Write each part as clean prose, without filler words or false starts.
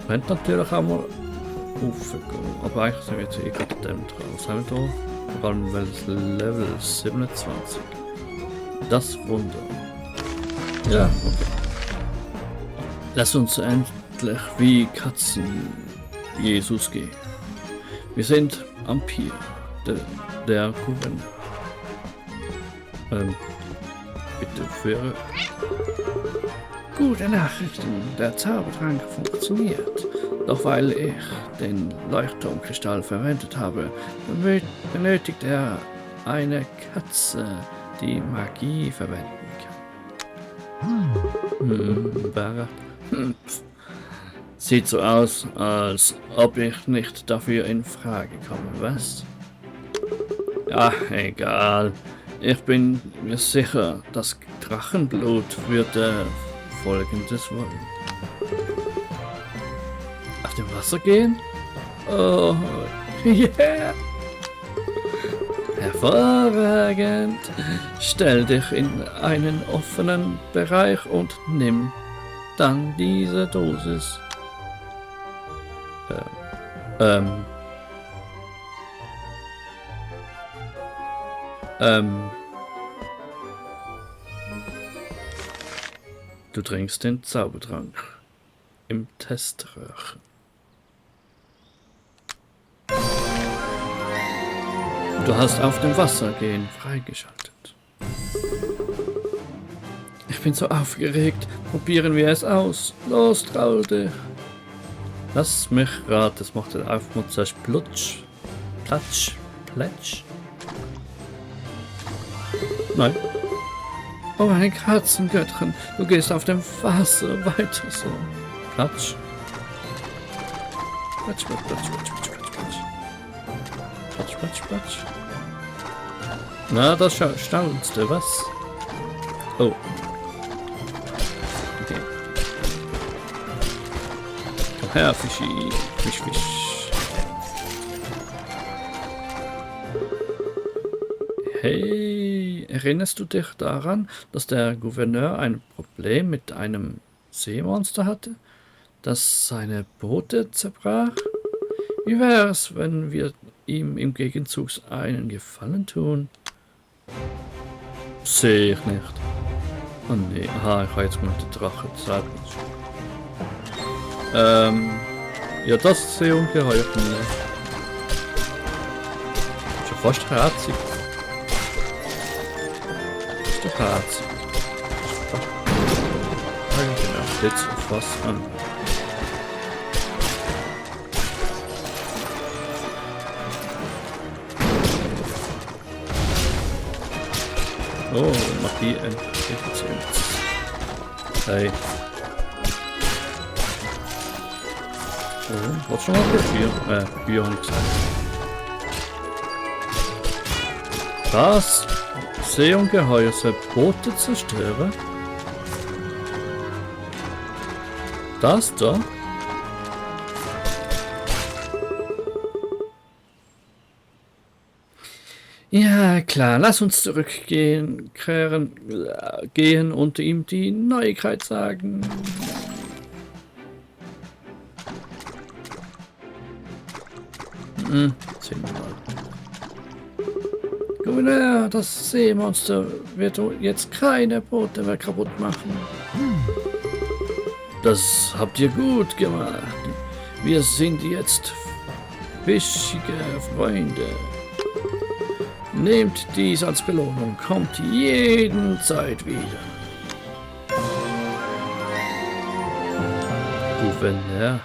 könnte natürlich auch mal raufgehen. Aber eigentlich sind wir jetzt eh gerade dem dran. Was haben wir da? Vor allem welches Level? 27. Das Wunder. Ja, okay. Lass uns endlich wie Katzen Jesus gehen. Wir sind am Pier. Der Gouverneur. Bitte führe. Gute Nachrichten. Der Zaubertrank funktioniert. Doch weil ich den Leuchtturmkristall verwendet habe, benötigt er eine Katze, die Magie verwenden kann. Sieht so aus, als ob ich nicht dafür in Frage komme, was? Ja, egal. Ich bin mir sicher, das Drachenblut würde Folgendes wollen. Auf dem Wasser gehen? Oh, yeah! Hervorragend! Stell dich in einen offenen Bereich und nimm dann diese Dosis. Du trinkst den Zaubertrank im Teströhrchen. Du hast auf dem Wasser gehen freigeschaltet. Ich bin so aufgeregt. Probieren wir es aus. Los, trau dich. Lass mich raten, das macht der Aufmutzer Plutsch. Platsch. Plätsch. Nein. Oh mein Katzengöttchen, du gehst auf dem Wasser weiter so. Platsch. Platsch, platsch, platsch, platsch, platsch, platsch, platsch. Platsch, platsch, platsch. Na, das staunste, was? Oh. Okay. Komm her, Fischi. Fisch, Fisch. Hey, erinnerst du dich daran, dass der Gouverneur ein Problem mit einem Seemonster hatte, das seine Boote zerbrach? Wie wär's, wenn wir ihm im Gegenzug einen Gefallen tun? Sehe ich nicht. Oh nee, aha, ich habe jetzt mit der Drache gesagt. Ja, das Seeungeheuer nicht. Schon fast herzig. Ist doch herzig. Ah, genau, jetzt was an. Oh, Magie Effizienz. Hey. Oh, was schon mal probieren? Bier habe ich gesagt. Das Seeungeheuer soll Boote zerstören? Das da? Ja, klar, lass uns zurückgehen, gehen und ihm die Neuigkeit sagen. Sehen wir mal. Gouverneur, das Seemonster wird jetzt keine Boote mehr kaputt machen. Das habt ihr gut gemacht. Wir sind jetzt fischige Freunde. Nehmt dies als Belohnung, kommt jederzeit wieder. Gouverneur.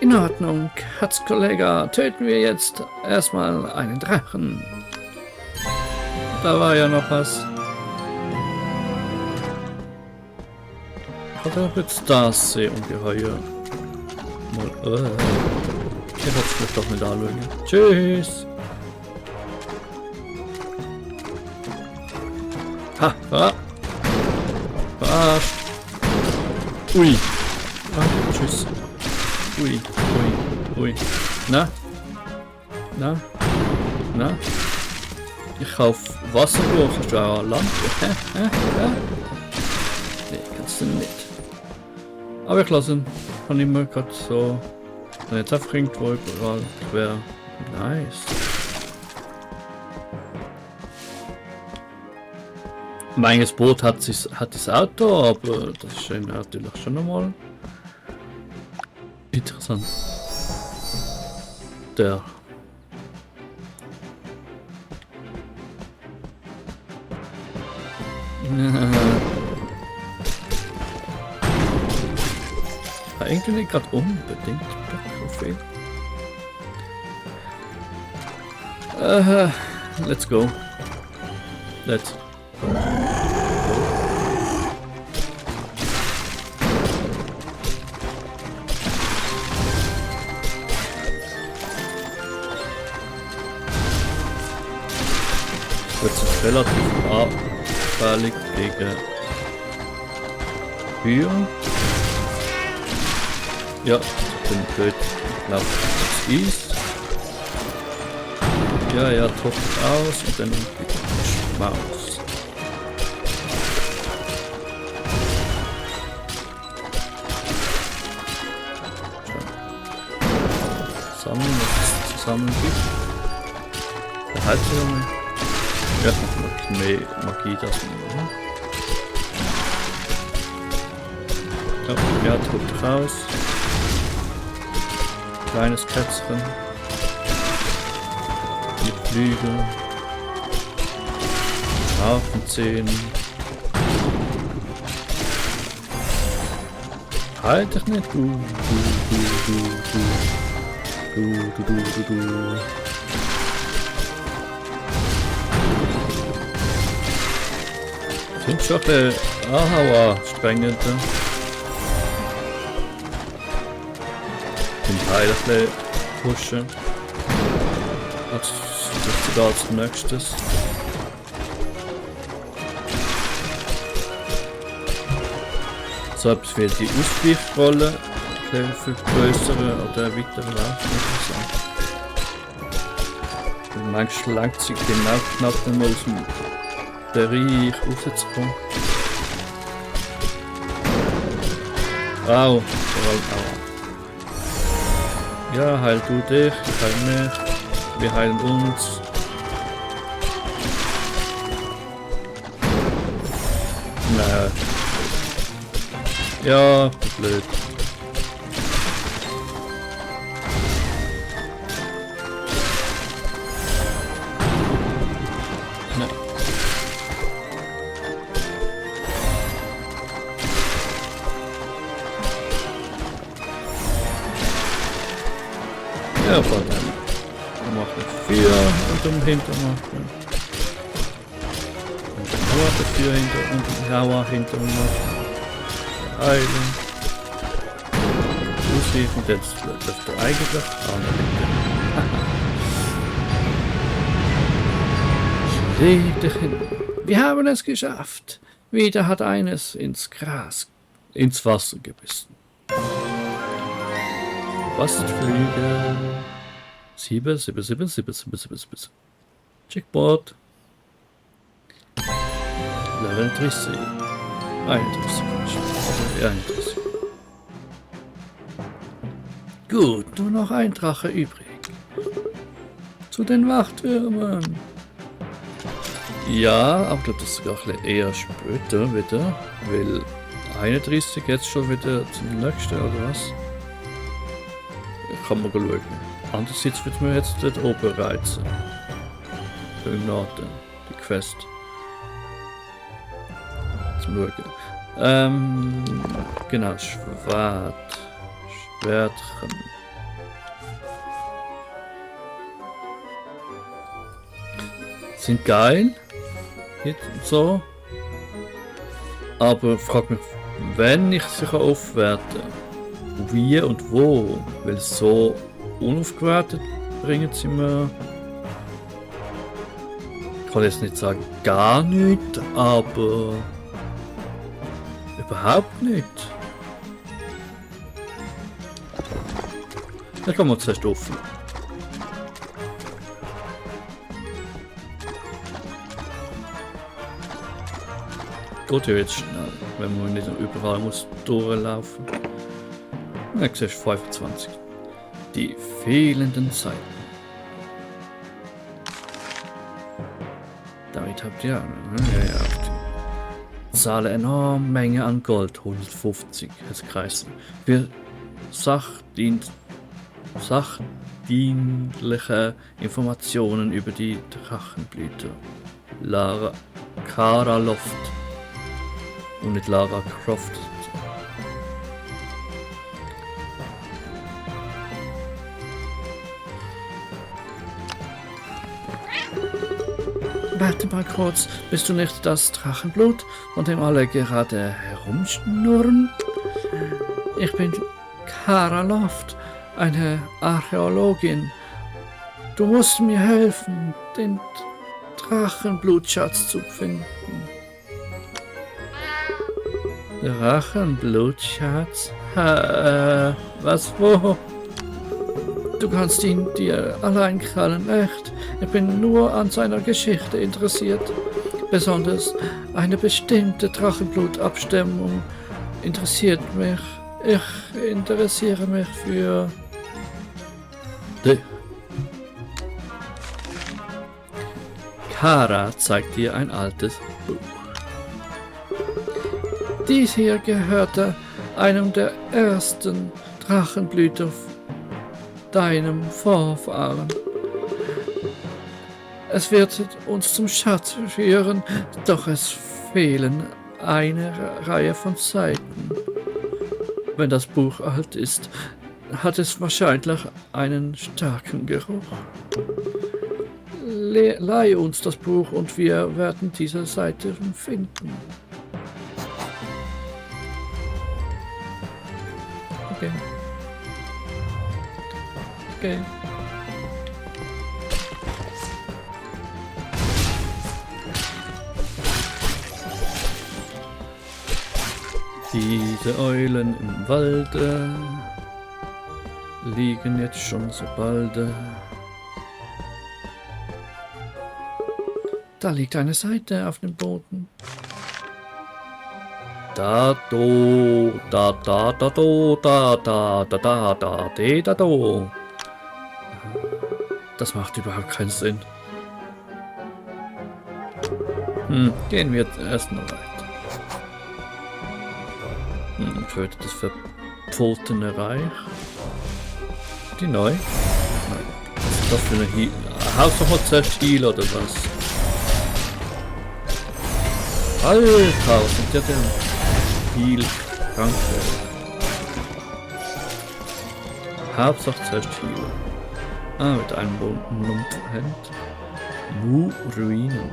In Ordnung, Katzkollege, töten wir jetzt erstmal einen Drachen. Da war ja noch was. Oder jetzt das Seeungeheuer? Mal, ich hab's vielleicht doch nicht anschauen. Tschüss! Ha! Ha! Verarscht! Ui! Ah, tschüss! Ui! Ui! Ui! Na? Na? Na? Ich kauf Wasser durch, kannst du auch Land? ihn nicht. Aber ich lasse ihn. Kann immer gerade so. Dann jetzt einfach irgendwo überall quer. Nice. Mein Boot hat das Auto, aber das ist natürlich schon einmal interessant. Der. Irgendwie nicht gerade unbedingt Trophäe. Let's go. Let's. Das ist relativ abfällig gegen Höhe. Ja, ich bin blöd. Ich glaube, das ist. Ja, tropft aus und dann Schmaus. Sammeln, was es zu sammeln gibt. Der Halbjunge. Ja, noch mehr Magie das nehmen. Ja, tropft raus. Kleines Kätzchen. Die Flügel. Hafenzähne. Halt dich nicht, du. Sind schon ein Ahawa strengend. Den Teil ein bisschen pushen. Als sogar als nächstes. So etwas wie die Ausweichrolle. Ein viel größere oder weitere Lauf. Manchmal langt sich genau knapp einmal aus dem Bereich rauszukommen. Au, vor allem au. Ja, heil du dich, ich heil mich. Wir heilen uns. Naja. Ja, blöd. Ja, aber dann macht er 4 und dann hinter machen. Und dann macht er 4 hinter und dann Hauer hinter machen. Heilen. Ausweichen, jetzt dürfte er eigentlich Leg dich hin. Wir haben es geschafft. Wieder hat eines ins Wasser gebissen. Wasserflügel. 7. Checkboard. Level 30. 31. 31. Gut, nur noch ein Drache übrig. Zu den Wachtürmen. Ja, aber das ist sogar eher später wieder. Weil 31 jetzt schon wieder zum nächsten oder was? Kann man schauen. Andererseits wird mir jetzt dort oben reizen. Im Norden. Die Quest. Zum Schauen. Genau, Schwertchen. Sind geil. Jetzt so. Aber frag mich, wenn ich sie aufwerten kann, wie und wo, weil so unaufgewertet bringen sie mir, ich kann jetzt nicht sagen gar nichts, aber überhaupt nicht. Dann kann man zuerst offen. Geht ja jetzt schnell, wenn man nicht überall muss durchlaufen. Na, siehst du 25. Die fehlenden Zeiten. Damit habt ihr zahle enorme Menge an Gold, 150 als Kreis. Für sachdienliche Informationen über die Drachenblüte. Lara Kara Loft und nicht Lara Croft. Warte mal kurz, bist du nicht das Drachenblut, von dem alle gerade herumschnurren? Ich bin Kara Loft, eine Archäologin. Du musst mir helfen, den Drachenblutschatz zu finden. Drachenblutschatz? Was, wo? Du kannst ihn dir allein krallen, echt. Ich bin nur an seiner Geschichte interessiert. Besonders eine bestimmte Drachenblutabstammung interessiert mich. Ich interessiere mich für... Kara zeigt dir ein altes Buch. Dies hier gehörte einem der ersten Drachenblüter, deinem Vorfahren. Es wird uns zum Schatz führen, doch es fehlen eine Reihe von Seiten. Wenn das Buch alt ist, hat es wahrscheinlich einen starken Geruch. Leihe uns das Buch und wir werden diese Seiten finden. Okay. Okay. Diese Eulen im Walde liegen jetzt schon so balde. Da liegt eine Seite auf dem Boden. Da do, da da da do, da da da da da de da do. Das macht überhaupt keinen Sinn. Gehen wir erst mal weiter. Für das verbotene Reich. Die neu? Nein. Was ist das für eine Heal? Hauptsache zuerst Heal oder was? Alter, was sind der denn? Heal, Kranke. Hauptsache zuerst Heal. Ah, mit einem Lumpenhand. Ruinen.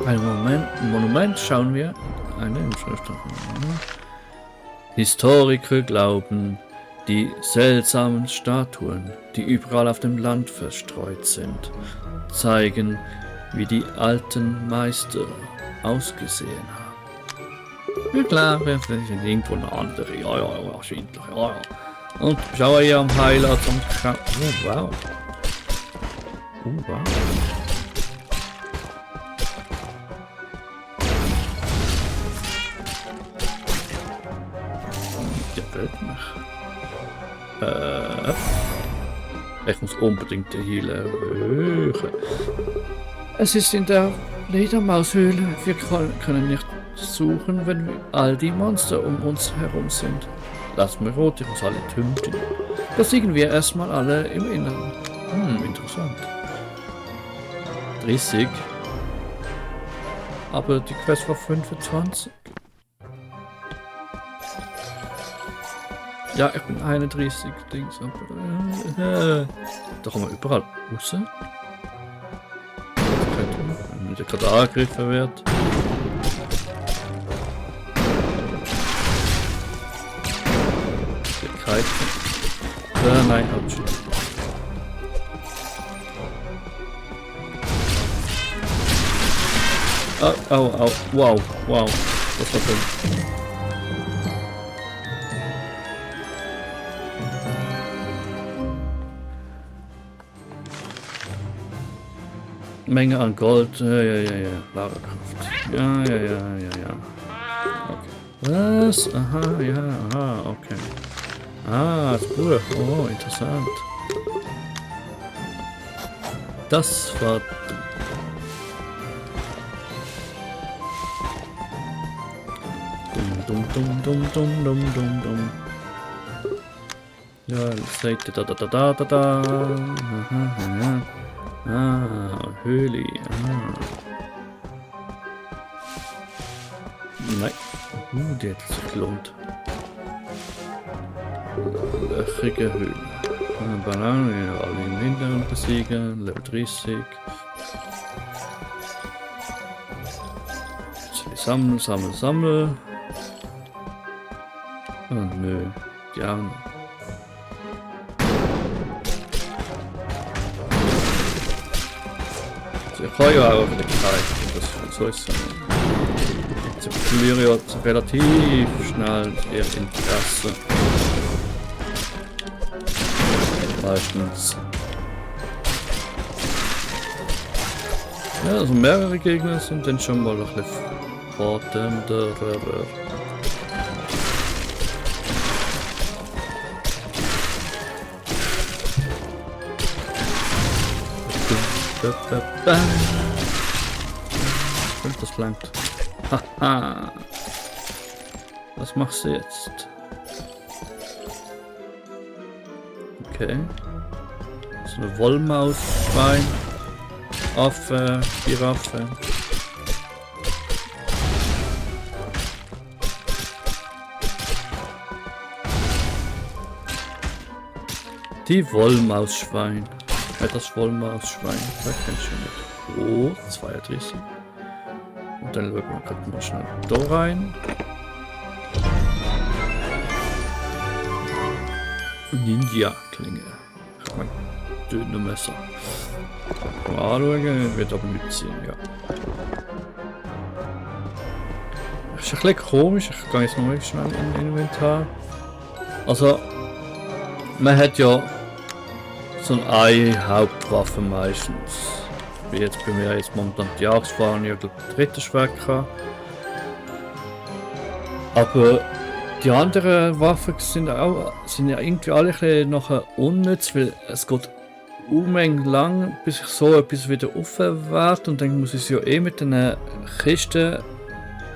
Ein Monument schauen wir. Eine Inschrift. Historiker glauben, die seltsamen Statuen, die überall auf dem Land verstreut sind, zeigen, wie die alten Meister ausgesehen haben. Ja klar, wir sind irgendwo eine andere. Ja, wahrscheinlich. Ja. Und schau hier am Heiler zum Krank. Oh, wow. Oh, wow. Ich muss unbedingt die Heile erhöhen. Es ist in der Fledermaushöhle. Wir können nicht suchen, wenn all die Monster um uns herum sind. Lass mir rot, ich muss alle töten. Besiegen wir erstmal alle im Inneren. Interessant. 30. Aber die Quest war 25. Ja, ich bin 31 Dings, aber da kommen wir überall raus. Wenn man gerade angegriffen wird. Nein, halt schon. Au, wow, das war schön. Menge an Gold. Ja. Lagerkraft. Ja. Okay. Was? Aha, ja, aha, okay. Ah, das Buch. Oh, interessant. Das war... Dumm. Ja, Seite da. Aha. Ah, Höhle. Ah. Nein. Die hat sich gelohnt. Löchrige Höhle. Bananen, alle im Hintergrund besiegen. Level 30. Sammel. Oh nö. Ja. Ich kann ja auch wieder gezeigt, das so ist. Sie verlieren ja relativ schnell ihr Interesse. Meistens. Ja, also mehrere Gegner sind dann schon mal ein bisschen fortender. Das langt. Haha. Was machst du jetzt? Okay. So eine Wollmaus, Schwein, Affe, Giraffe. Die Wollmausschwein. Das Wollmausschwein, das kennst du nicht. Oh, 32. Und dann schauen wir gerade mal schnell da rein. Ninja-Klinge. Ich mein Dönermesser. Mal anschauen, wird aber nicht sehen, ja. Das ist ein bisschen komisch, ich gehe jetzt noch mal schnell in den Inventar. Also, man hat ja so eine Hauptwaffe meistens. Wie jetzt bei mir jetzt momentan die Jagdfahne, ja, der dritte Schwertkraft. Aber die anderen Waffen sind ja irgendwie alle ein bisschen nachher unnütz, weil es geht unmengen lang, bis ich so etwas wieder aufwerte und dann muss ich es ja eh mit den Kisten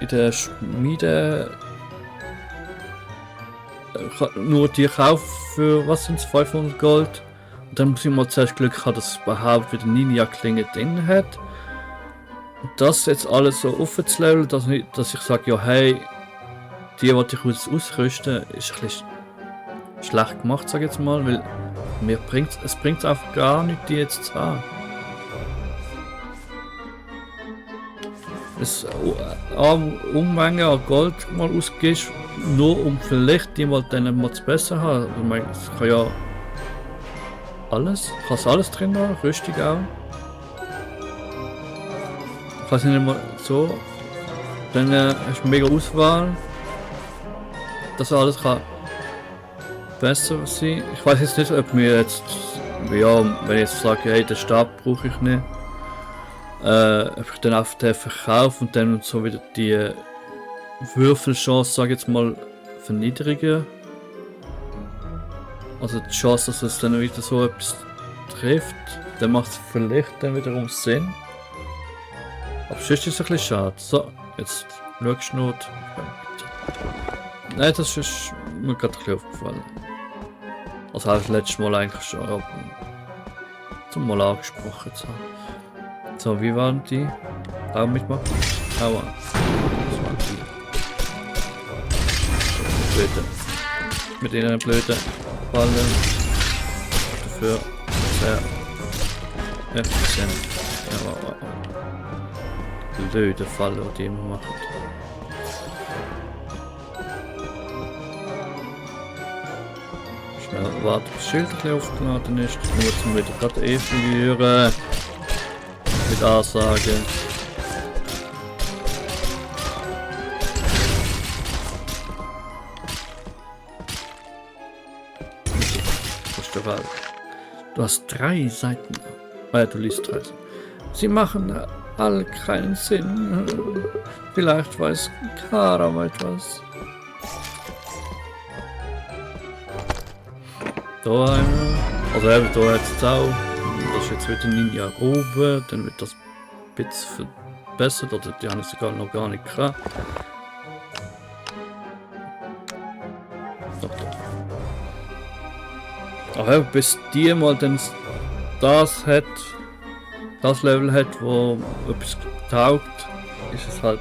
in der Schmiede nur die kaufen für, was sind es, 500 Gold. Und dann muss ich mal zuerst Glück haben, dass es überhaupt wieder Ninja-Klinge drin hat. Und das jetzt alles so aufzuleveln, dass ich sage, ja hey, die, die ich ausrüsten, ist ein bisschen schlecht gemacht, sage ich jetzt mal, weil es bringt einfach gar nicht, die jetzt zu haben. Es Unmenge an Gold mal ausgibst, nur um vielleicht die mal dann mal zu besser haben. Ich meine, es kann ja alles, kannst alles drin haben, Rüstung auch. Kannst du nicht mal so, dann hast du mega Auswahl, dass alles kann besser sein. Ich weiß jetzt nicht, ob mir jetzt, ja, wenn ich jetzt sage, hey, den Stab brauche ich nicht, ob ich dann einfach den verkaufe und dann so wieder die Würfelchance, sage ich jetzt mal, verniedrigen. Also die Chance, dass es dann wieder so etwas trifft, dann macht es vielleicht dann wiederum Sinn. Aber sonst ist es ein bisschen schade. So, jetzt schaust du noch. Nein, das ist mir gerade ein bisschen aufgefallen. Also habe ich das letzte Mal eigentlich schon, aber zum Mal angesprochen zu haben. So, wie waren die? Auch mitmachen? Aua. Das waren die. Blöde. Mit ihnen blöden Fallen. Dafür sehr effizient. Ja, blöde Falle, die immer machen. Schnell warten, bis das Schild ein bisschen aufgeladen ist. Nur zum wieder gerade verlieren. Mit Ansagen. Du hast 3 Seiten. Du liest 3 Seiten. Sie machen alle keinen Sinn. Vielleicht weiß Kara etwas. Da einer. Also eben, da hat es auch. Das ist jetzt wieder Ninja oben. Dann wird das ein bisschen verbessert. Oder die haben es sogar noch gar nicht gehabt. Doch, doch. Aber bis die mal dann das hat, das Level hat, wo etwas taugt, ist es halt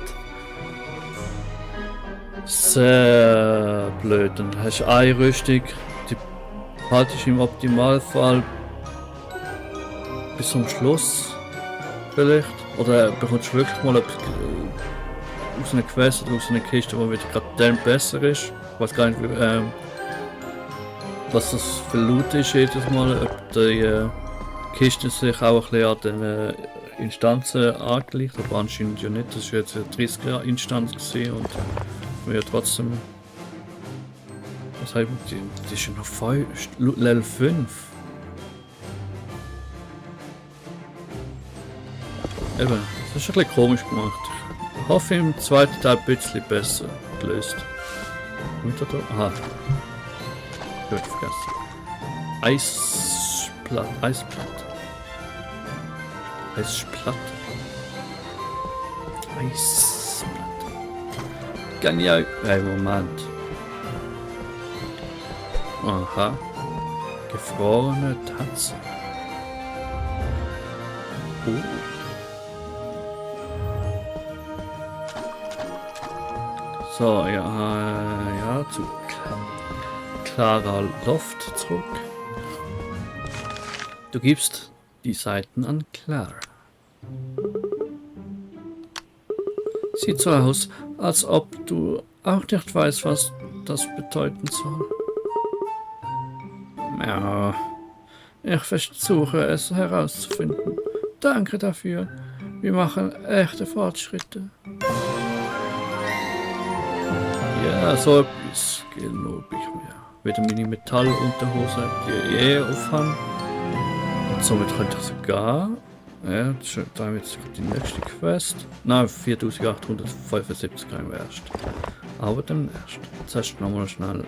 sehr blöd. Dann hast du eine Rüstung, die haltest du im Optimalfall bis zum Schluss vielleicht. Oder bekommst du wirklich mal etwas aus einer Quest oder aus einer Kiste, wo wieder gerade dann besser ist. Ich weiß gar nicht, was das für Loot ist jedes Mal, ob die Kiste sich auch ein bisschen an den Instanzen angleicht, aber anscheinend ja nicht. Das war jetzt eine 30er Instanz gewesen und wir trotzdem. Was heißt die ist ja noch voll Level 5. Eben, das ist ein bisschen komisch gemacht. Ich hoffe im zweiten Teil ein bisschen besser gelöst. Aha. Gut, vergessen. Eisplatte. Eisplatte. Eisplatte. Eisplatte. Genial. Hey, Moment. Aha. Gefrorene Tatze. So, ja, zu Clara Loft zurück. Du gibst die Seiten an Clara. Sieht so aus, als ob du auch nicht weißt, was das bedeuten soll. Ja, ich versuche es herauszufinden. Danke dafür. Wir machen echte Fortschritte. Ja, so etwas gelobe ich mir. Wieder meine Metallunterhose, die ich aufhabe. Und somit könnte ich sogar. Ja, da haben wir jetzt die nächste Quest. Nein, 4875 haben wir erst. Aber demnächst. Jetzt hast du nochmal schnell